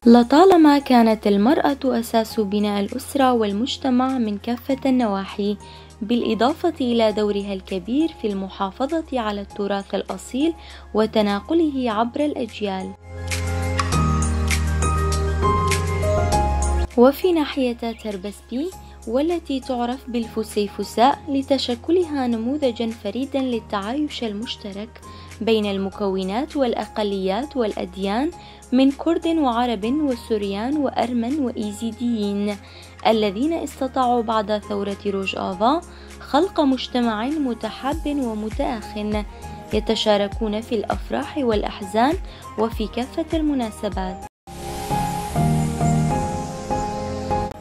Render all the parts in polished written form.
لطالما كانت المرأة أساس بناء الأسرة والمجتمع من كافة النواحي، بالإضافة إلى دورها الكبير في المحافظة على التراث الأصيل وتناقله عبر الأجيال. وفي ناحية تربسبي والتي تعرف بالفسيفساء لتشكلها نموذجا فريدا للتعايش المشترك بين المكونات والأقليات والأديان من كرد وعرب وسريان وأرمن وإيزيديين الذين استطاعوا بعد ثورة روج آفا خلق مجتمع متحاب ومتآخ يتشاركون في الأفراح والأحزان وفي كافة المناسبات.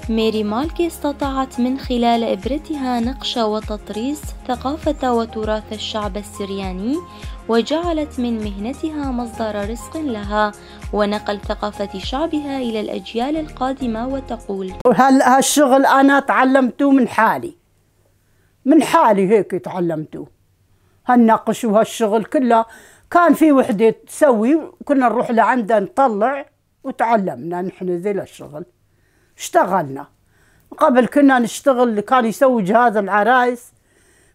ميري مالكي استطاعت من خلال إبرتها نقش وتطريز ثقافة وتراث الشعب السرياني، وجعلت من مهنتها مصدر رزق لها ونقل ثقافة شعبها إلى الأجيال القادمة. وتقول: هالشغل أنا تعلمته من حالي، من حالي هيك تعلمته، هالنقش وهالشغل كله. كان في وحدة تسوي، كنا نروح لعندها نطلع، وتعلمنا نحن ذي الشغل، اشتغلنا. قبل كنا نشتغل، كان يسوي جهاز العرايس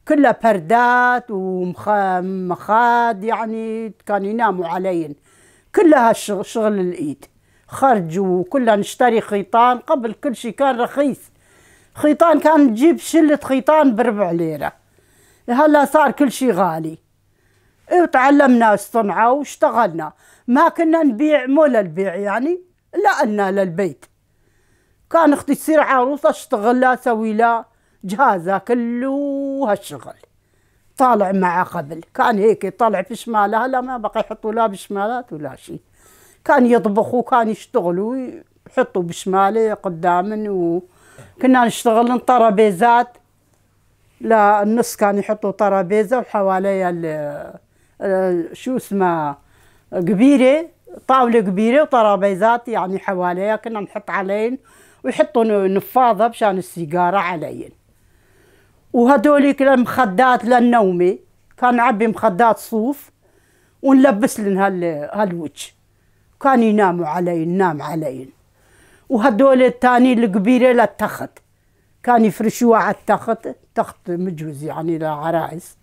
كلها بردات ومخاد، يعني كان يناموا علين، كلها شغل الايد، خرج، وكلها نشتري خيطان. قبل كل شيء كان رخيص، خيطان كان تجيب شلة خيطان بربع ليرة، هلا صار كل شيء غالي. وتعلمنا الصنعة واشتغلنا، ما كنا نبيع، مو للبيع يعني، لا لنا للبيت. كان اختي تصير عروسه اشتغل لها، اسوي لها جهازها كله هالشغل. طالع معها قبل كان هيك طالع في شمالها، هلا ما بقى يحطوا لا بشمالات ولا شيء. كان يطبخوا، كان يشتغلوا، يحطوا بشماله قدامن، وكنا نشتغل طرابيزات، لا النص كان يحطوا طرابيزه وحواليها شو اسمها كبيره، طاوله كبيره وطرابيزات يعني حواليها، كنا نحط علين، ويحطوا نفاضه مشان السيجاره علين. وهدول مخدات للنومه، كان نعبي مخدات صوف ونلبس لهم هالوجه، كان يناموا علين، ننام علين. وهدول الثاني الكبيره للتخت، كان يفرشوها على التخت، تخت مجوز يعني للعرايس،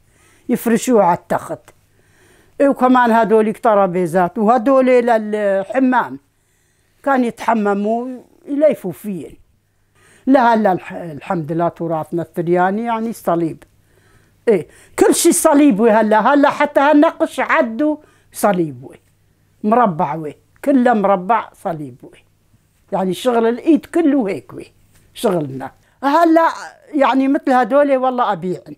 يفرشوها على التخت. وكمان هدول طرابيزات، وهدول للحمام، كان يتحمموا يليفوا فيه. لا هلا الحمد لله تراثنا السرياني يعني صليب، ايه كل شيء صليبوي. هلا هلا حتى هالنقش عدوا صليبوي، مربعوي، كله مربع صليبوي، يعني شغل الايد كله هيك شغلنا. هلا يعني مثل هدول والله ابيعن،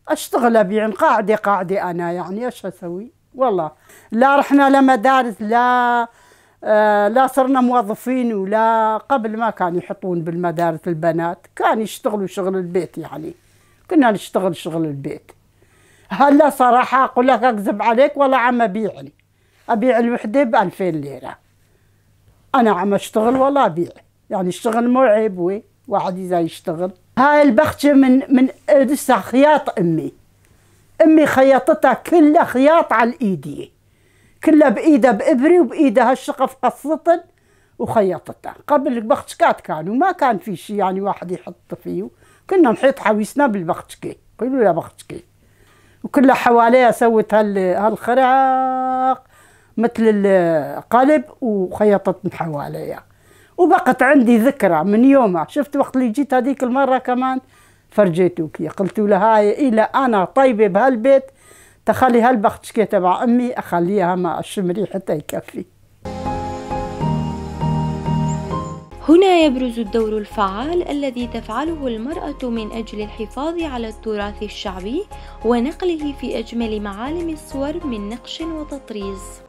اشتغل ابيعن، قاعده قاعده انا يعني ايش اسوي؟ والله لا رحنا لمدارس، لا لا صرنا موظفين، ولا قبل ما كانوا يحطون بالمدارس البنات، كان يشتغلوا شغل البيت، يعني كنا نشتغل شغل البيت. هلا صراحة أقول لك أكذب عليك، والله عم أبيعن، أبيع الوحدة ب2000 ليرة، أنا عم أشتغل والله أبيع، يعني الشغل مو عيب، واحد إذا يشتغل. هاي البخشة من لسه خياط أمي، أمي خيطتها كلها خياط على الإيدية، كلها بإيدها بإبري وبإيدها هالشقف قصتن وخيطتها. قبل البخشكات كانوا، ما كان في شيء يعني واحد يحط فيه، كنا نحيط حويسنا بالبخشكي، قالوا لها بخشكي، وكلها حواليها سوت هالخراق مثل القلب وخيطت من حواليها. وبقت عندي ذكرى من يومها. شفت وقت اللي جيت هذيك المرة كمان فرجيتوك، قلت لها هاي إلى أنا طيبة بهالبيت، تخلي هالبخشكة تبع أمي أخليها ما أشم ريحتها يكفي. هنا يبرز الدور الفعال الذي تفعله المرأة من أجل الحفاظ على التراث الشعبي ونقله في أجمل معالم الصور من نقش وتطريز.